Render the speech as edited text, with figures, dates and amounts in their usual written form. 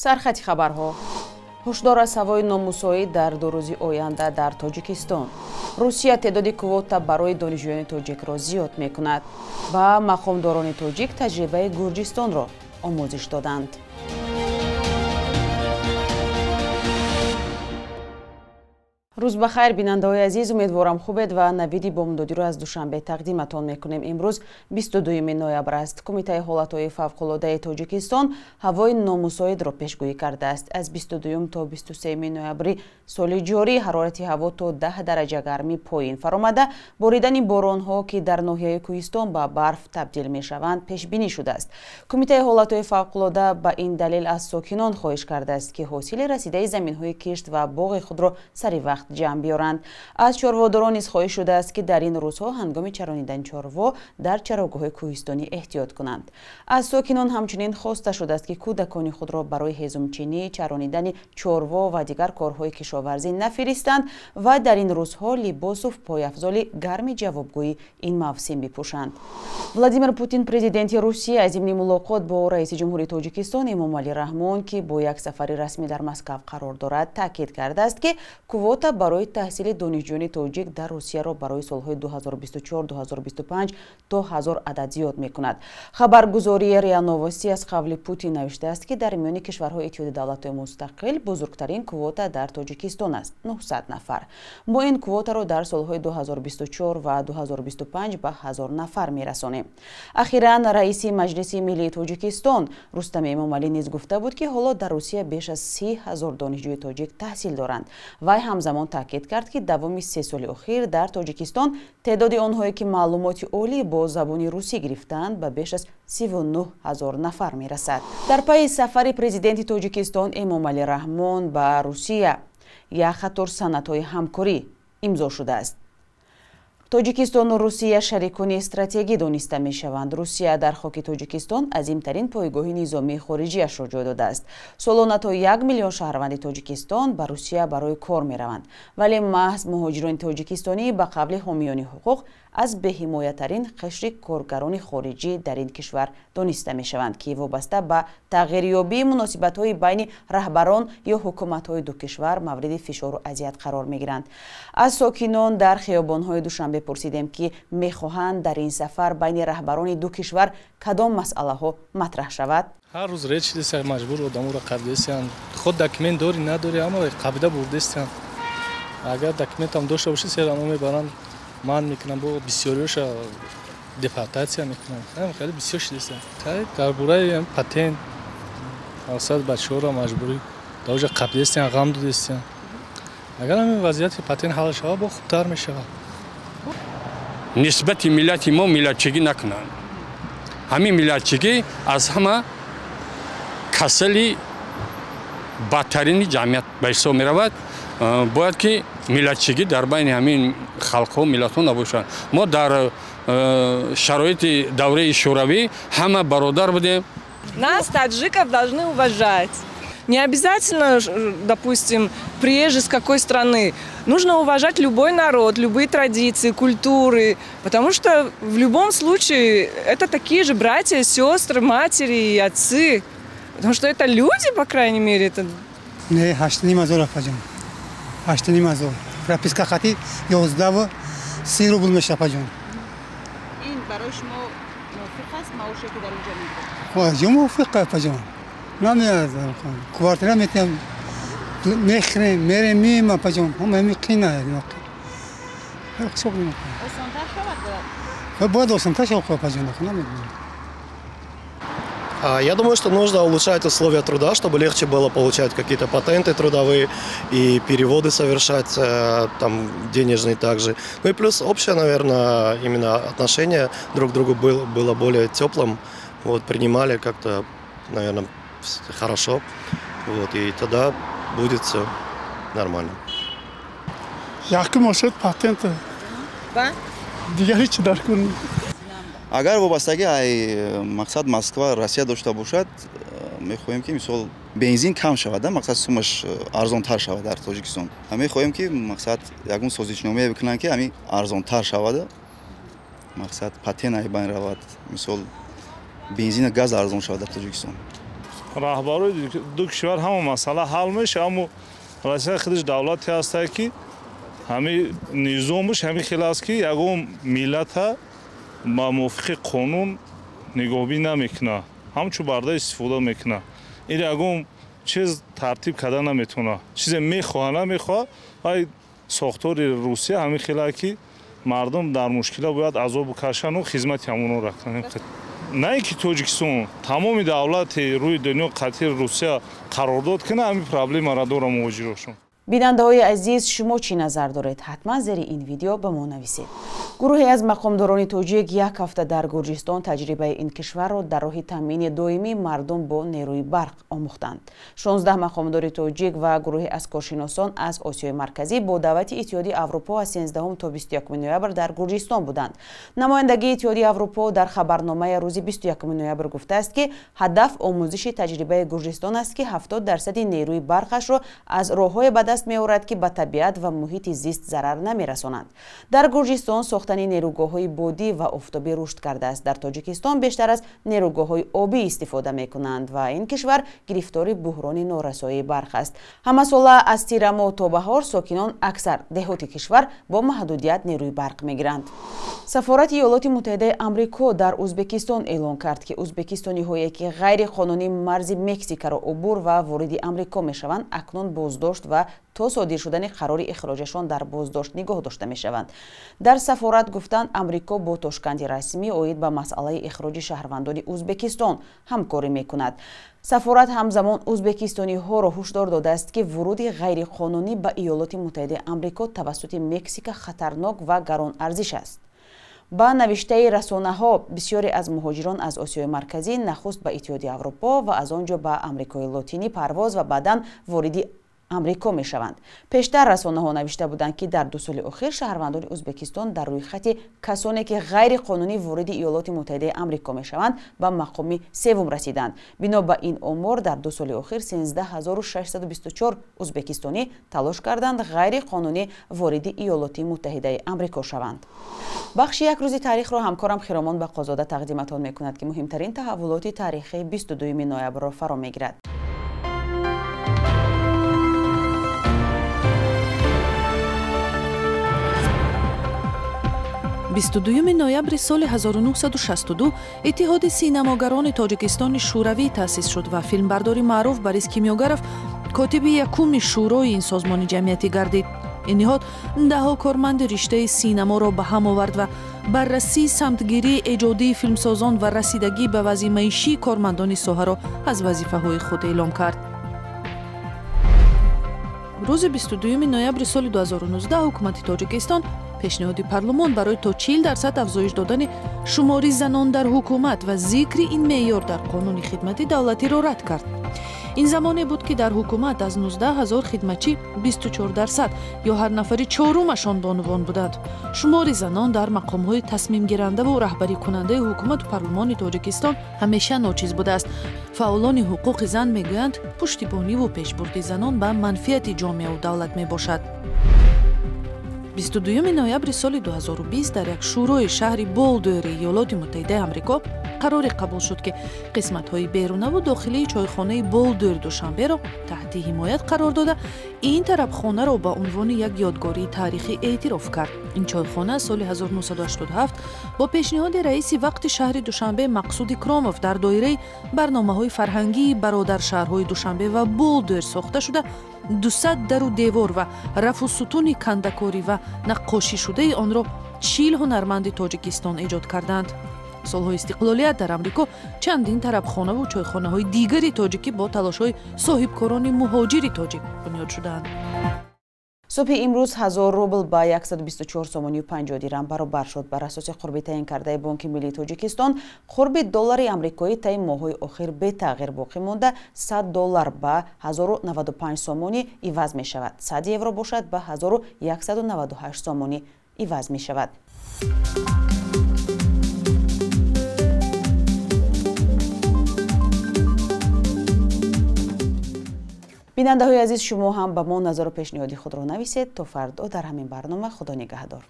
Сархати хабарҳо. Ҳушдор аз ҳавои номусоид дар 2 рӯзи оянда дар Тоҷикистон. Русия теъдоди квота барои донишҷӯёни тоҷикро зиёд мекунад ва мақомдорони тоҷик таҷрибаи Гурҷистонро омӯзиш доданд. Рӯз ба хайр, бинандаҳои азиз, умедворам хубед ва навиди бомдодиро аз Душанбе тақдиматон мекунем. Имрӯз 22 ноябр аст. Кумитаи ҳолатҳои фавқулодаи Тоҷикистон ҳавои номусоидро пешгӯӣ кардааст. Аз 22 то 23 ноябри соли ҷорӣ ҳарорати ҳаво то 10 дараҷа гармӣ поин фаромада, боридани боронҳо, ки дар ноҳияи Кӯҳистон ба барф табдил мешаванд, пешбинӣ шудааст. Кумитаи ҳолатҳои фавқулода ба ин далел аз сокинон хоҳиш кардааст, ки ҳосили расидаи заминҳои кишт ва боғи худро сари вақт ҷамъ биёранд. Аз чорводорон низ хоҳиш шудааст, ки дар ин рӯзҳо ҳангоми чаронидани чорво дар чарогоҳҳои кӯҳистонӣ эҳтиёт кунанд. Аз сокинон ҳамчунин хоста шудааст, ки кӯдакони худро барои ҳезумчинӣ, чаронидани чорво ва дигар корҳои кишоварзӣ нафиристанд ва дар ин рӯзҳо либосу пойафзоли гарми ҷавобгӯи ин мавсим бипӯшанд. Владимир Путин, президенти Русия, зимни мулоқот бо раиси ҷумҳури Тоҷикистон Эмомалӣ Раҳмон, ки бо як сафари расмӣ дар Москав қарор дорад, таъкид кардааст, ки квота барои таҳсили донишҷӯёни тоҷик дар Русияро барои солҳои 2024-2025 то 1000 адад зиёд мекунад. Хабаргузории РИА Новости аз қавли Путин навиштааст, ки дар миёни кишварҳои Иттиҳоди давлатҳои мустақил бузургтарин квота дар Тоҷикистон аст – 900 нафар. Мо ин квотаро дар солҳои 2024 ва 2025 ба 1000 нафар мерасонем. Ахиран раиси Маҷлиси миллии Тоҷикистон Рустам Эмомалӣ низ гуфта буд, ки ҳоло дар Русия беш аз 30 000 донишҷӯи тоҷик таҳсил доранд. Вай ҳамзамон таъкид кард, ки давоми 3 соли охир дар Тоҷикистон теъдоди онҳое, ки маълумоти олӣ бо забони русӣ гирифтаанд, ба беш аз 39 000 нафар мерасад. Дар пайи сафари президенти Тоҷикистон Эмомалӣ Раҳмон ба Русия як қатор санадҳои ҳамкорӣ имзо шудааст. Тоҷикистону Русия шарикони стратегӣ дониста мешаванд. Русия дар хоки Тоҷикистон азимтарин пойгоҳи низомии хориҷиашро ҷой додааст. Солона то 1 миллион шаҳрванди Тоҷикистон ба Русия барои кор мераванд. Вале маҳз муҳоҷирони тоҷикистонӣ ба қавли ҳомиёни ҳуқуқ аз беҳимоятарин қишри коргарони хориҷӣ дар ин кишвар дониста мешаванд, ки вобаста ба тағйирёбии муносибатҳои байни раҳбарон ё ҳукуматҳои ду кишвар мавриди фишору азият қарор мегиранд. Аз сокинон дар хиёбонҳои Душанбе пурсидем, ки мехоҳанд дар ин сафар байни раҳбарони ду кишвар кадом масъалаҳо матраҳ шавад. Ҳар рӯз речи деса маҷбур одаморо қабдесиянд. Худ документ дорӣ надорӣ, аммо қабида бурдестиянд. Агар документам дошта бошӣ, серамо мебаранд, ман мекунам, бо бисёриёша депортатсия мекунам. Хеле бисёр шидеста. Дар бораи патент мақсад бачаҳоро маҷбурӣ дар оҷа қабдестиянд, ғам додестиянд. Агар ҳамин вазъияти патент ҳал шавад, бо хубтар мешавад. Нисбати миллати мо миллатчигӣ накунанд. Ҳамин миллатчигӣ аз ҳама касали бадтарини ҷамъият ба ҳисоб меравад. Бояд ки миллатчигӣ дар байни ҳамин халқҳо, миллатҳо набошад. Мо дар шароити давраи Шӯравӣ ҳама бародар будем. Нас, таджиков, должны уважать. Не обязательно, допустим, приезжий с какой страны. Нужно уважать любой народ, любые традиции, культуры, потому что в любом случае это такие же братья, сестры, матери и отцы. Потому что это люди, по крайней мере. Это... Не, 8,5 апаҷон. 8,5. Прописка хати 11,30 рубл меша апаҷон. Ин барои шумо мувофиқ аст маоше, ки дар инҷо мегиред? Ҷо мувофиқ апаҷон. Намеарзам. Квартира метиҳам, мехӯрем, мерем, меем апаҷон. Ҳама ҳамин қина. Осонтар шавад бояд? Бояд осонтар шавад апаҷон, намедонам. Я думаю, что нужно улучшать условия труда, чтобы легче было получать какие-то патенты трудовые и переводы совершать, там, денежные также. Ну и плюс общее, наверное, именно отношение друг к другу было более теплым. Вот, принимали как-то, наверное, хорошо. Вот, и тогда будет все нормально. Якум ошад патенты. Дигар ҳеч дар кор. Агар вобастагӣ ай мақсад Москва, Россия дошта бошад, мехоҳем, ки мисол бензин кам шавад, мақсад сумаш арзонтар шавад дар Тоҷикистон. Мехоҳем, ки мақсад ягон созишномае бикунанд, ки ҳамин арзонтар шавад, мақсад патент ай байн равад, мисол бензина газ арзон шавад дар Тоҷикистон. Раҳбарои ду кишвар ҳама масъала ҳал мешавад, аммо Россия худаш давлате ҳаст, ки ҳамин низомаш ҳамин хел аст, ки ягон миллата ба мувофиқи қонун нигоҳбин намекунад, ҳамчун барда истифода мекунад. Ин ягон чиз тартиб карда наметавонад. Чизе мехоҳад, намехоҳад, вай сохтори Русия ҳамин хел аст, ки мардум дар мушкила бояд азобу кашану хизмати ҳамонро кунанд. На ин ки Тоҷикистон, тамоми давлати рӯи дунё қатъи Русия қарордод кунад, ҳамин проблемаро дорад муҳоҷирошон. Бинандаҳои азиз, шумо чӣ назар доред? Ҳатман зери ин видео ба мо нависед. Гурӯҳе аз мақомдорони тоҷик як ҳафта дар Гурҷистон таҷрибаи ин кишварро дар роҳи таъмини доимии мардум бо нерӯи барқ омӯхтанд. 16 мақомдори тоҷик ва гурӯҳе аз коршиносон аз Осиёи Марказӣ бо даъвати Иттиҳоди Аврупо аз 13 то 21 ноябр дар Гурҷистон буданд. Намояндагии Иттиҳоди Аврупо дар хабарномаи рӯзи 21 ноябр гуфтааст, ки ҳадаф омӯзиши таҷрибаи Гурҷистон аст, ки 70% нерӯи барқашро аз роҳҳое ба даст меорад, ки ба табиат ва муҳити зист зарар намерасонанд. Дар Гурҷистон сохтани нерӯгоҳҳои бодӣ ва офтобӣ рушд кардааст. Дар Тоҷикистон бештар аз нерӯгоҳҳои обӣ истифода мекунанд ва ин кишвар гирифтори буҳрони норасоии барқ аст. Ҳамасола аз тирамоҳ то баҳор сокинон аксар деҳоти кишвар бо маҳдудият нерӯи барқ мегиранд. Сафорати Иёлоти Муттаҳидаи Амрико дар Ӯзбекистон эълон кард, ки ӯзбекистониҳое ки ғайриқонунӣ марзи Мексикаро убур ва вориди Амрико мешаванд, акнун боздошт ва то содир шудани қарори ихроҷашон дар боздошт нигоҳ дошта мешаванд. Дар сафорат гуфтанд, Амрико бо Тошканди расмӣ оид ба масъалаи ихроҷи шаҳрвандони Ӯзбекистон ҳамкорӣ мекунад. Сафорат ҳамзамон ӯзбекистониҳоро ҳушдор додааст, ки вуруди ғайриқонунӣ ба Иёлоти Муттаҳидаи Амрико тавассути Мексика хатарнок ва гаронарзиш аст. Ба навиштаи расонаҳо, бисёре аз муҳоҷирон аз Осиёи Марказӣ нахуст ба Иттиҳоди Аврупо ва аз он ҷо ба Амрикои Лотинӣ парвоз ва баъдан вориди Амрико мешаванд. Пештар расонаҳо навишта буданд, ки дар 2 соли охир шаҳрвандони Ӯзбекистон дар рӯйхати касоне ки ғайриқонунӣ вориди Иёлоти Муттаҳидаи Амрико мешаванд, ба мақоми севум расиданд. Бино ба ин омор, дар 2 соли охир 13624 ӯзбекистонӣ талош карданд ғайриқонунӣ вориди Иёлоти Муттаҳидаи Амрико шаванд. Бахши як рӯзи таърихро ҳамкорам Хиромон Бақозода тақдиматон мекунад, ки муҳимтарин таҳаввулоти таърихии 22 ноябрро фаро мегирад. 22 ноябри соли 1962 Иттиҳоди синамогарони Тоҷикистони Шӯравӣ таъсис шуд ва филмбардори маъруф Борис Кимёгаров котиби якуми шӯрои ин созмони ҷамъиятӣ гардид. Ин ниҳод даҳҳо корманди риштаи синаморо ба ҳам овард ва баррасии самтгирии эҷодии филмсозон ва расидагӣ ба вазъи маишии кормандони соҳаро аз вазифаҳои худ эълом кард. Рӯзи 22 ноябри соли 2019 ҳукумати Тоҷикистон пешниҳоди парлумон барои то 40% афзоиш додани шумори занон дар ҳукумат ва зикри ин меъёр дар қонуни хидмати давлатиро рад кард. Ин замоне буд, ки дар ҳукумат аз 19 000 хидматчӣ 24% ё ҳар нафари чорумашон бонувон буданд. Шумори занон дар мақомҳои тасмимгирандаву раҳбарикунандаи ҳукумату парлумони Тоҷикистон ҳамеша ночиз будааст. Фаъолони ҳуқуқи зан мегӯянд, пуштибониву пешбурди занон ба манфиати ҷомеаву давлат мебошад. 22 ноябри соли 2020 дар як шӯрои шаҳри Болдуэри Иёлоти Муттаҳидаи Амрико қароре қабул шуд, ки қисматҳои берунаву дохилии чойхонаи Болдуэр Душанберо таҳти ҳимоят қарор дода, ин тарабхонаро ба унвони як ёдгории таърихӣ эътироф кард. Ин чойхона соли 1987 бо пешниҳоди раиси вақти шаҳри Душанбе Мақсуд Икромов дар доираи барномаҳои фарҳангии бародаршаҳрҳои Душанбе ва Болдуэр сохта шуда, 200 дару девор ва рафу сутуни кандакорӣ ва наққошишудаи онро 40 ҳунарманди Тоҷикистон эҷод карданд. Солҳои истиқлолият дар Амрико чандин тарабхонаву чойхонаҳои дигари тоҷикӣ бо талошҳои соҳибкорони муҳоҷири тоҷик бунёд шудаанд. Субҳи имрӯз 1000 рубл ба 124 сомонию 50 дирам баробар шуд. Бар асоси қурби таъин кардаи Бонки Миллии Тоҷикистон, қурби доллари амрикоӣ таи моҳҳои охир бетағйир боқӣ монда, 100 доллар ба 1095 сомонӣ иваз мешавад. 100 евро бошад ба 1198 сомонӣ иваз мешавад. Бинандаҳои азиз, шумо ҳам ба мо назару пешниҳоди худро нависед. То фардо дар ҳамин барнома. Худо нигаҳдор.